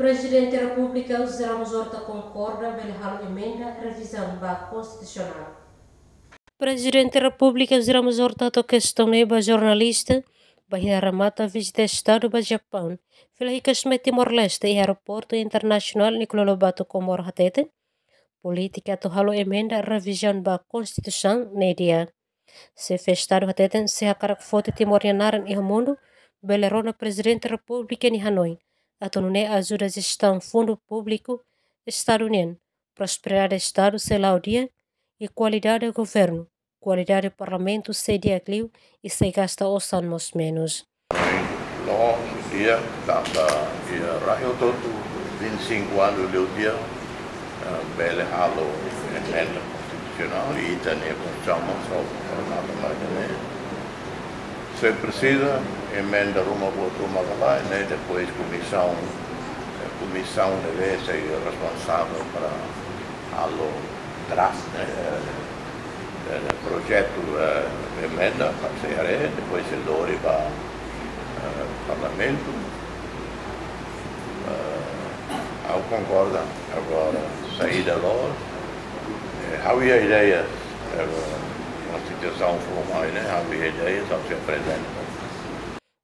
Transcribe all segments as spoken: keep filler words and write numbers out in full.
Prezidente Repúblika José Ramos Horta konkorda bele halo emenda revizaun ba konstitusionál. Prezidente Repúblika José Ramos Horta hato'o kestaun ne'e ba jornalista bainhira remata vizita Estadu ba Japaun, fila hikas mai Timor-Leste iha Aeroportu Internasionál Nicolau Lobato Comoro, hateten polítika atu halo emenda revizaun ba konstituisaun ne'e di'ak. Xefe Estadu hateten se hakarak foti Timor nia naran iha mundu, bele rona Prezidente Repúblika nia hanoin atu nune'e ajuda jestaun fundu públiku Estadu nian, prosperidade Estadu sei la'o di'ak, i kualidade governu, kualidade parlamentu sei di'ak liu, i sei gasta osan mós menus. Loos di'ak, tanba iha rai hotu-hotu vinte e cinco anos liu di'ak, eh, bele halo emenda konstitusionál, i ita-nia konstituisaun mós, só, só nada mais, né? Se presiza, emenda ruma, buat ruma ka lae, né? Depois komisaun, eh, komisaun ne'ebé sei responsavel para halo draft, né? Eh, eh, projetu, eh, emenda, para sei haree, depois sei lori ba, eh, parlamentu. Eh, ha'u konkorda, agora saida loos. Eh, ha'u iha ideias, eh, konstituisaun foun mai ne'e, ha'u iha ideias, ha'u sei aprezenta.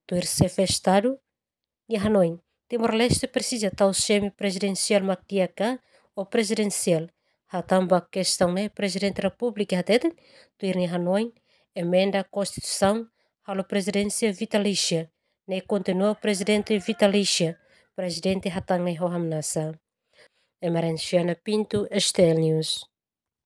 Tuir Xefe Estadu nia hanoin, Timor-Leste presiza tau semi-prezidensiál mak di'ak ka ou prezidensiál. Hatán ba kestaun ne'e, Prezidente Repúblika hateten, tuir nia hanoin, emenda konstituisaun halo prezidénsia vitalísia, ne'e kontinua prezidente vitalísia, prezidente hatán ne'e ho hamnasa. Emerenciana Pinto, S T L News.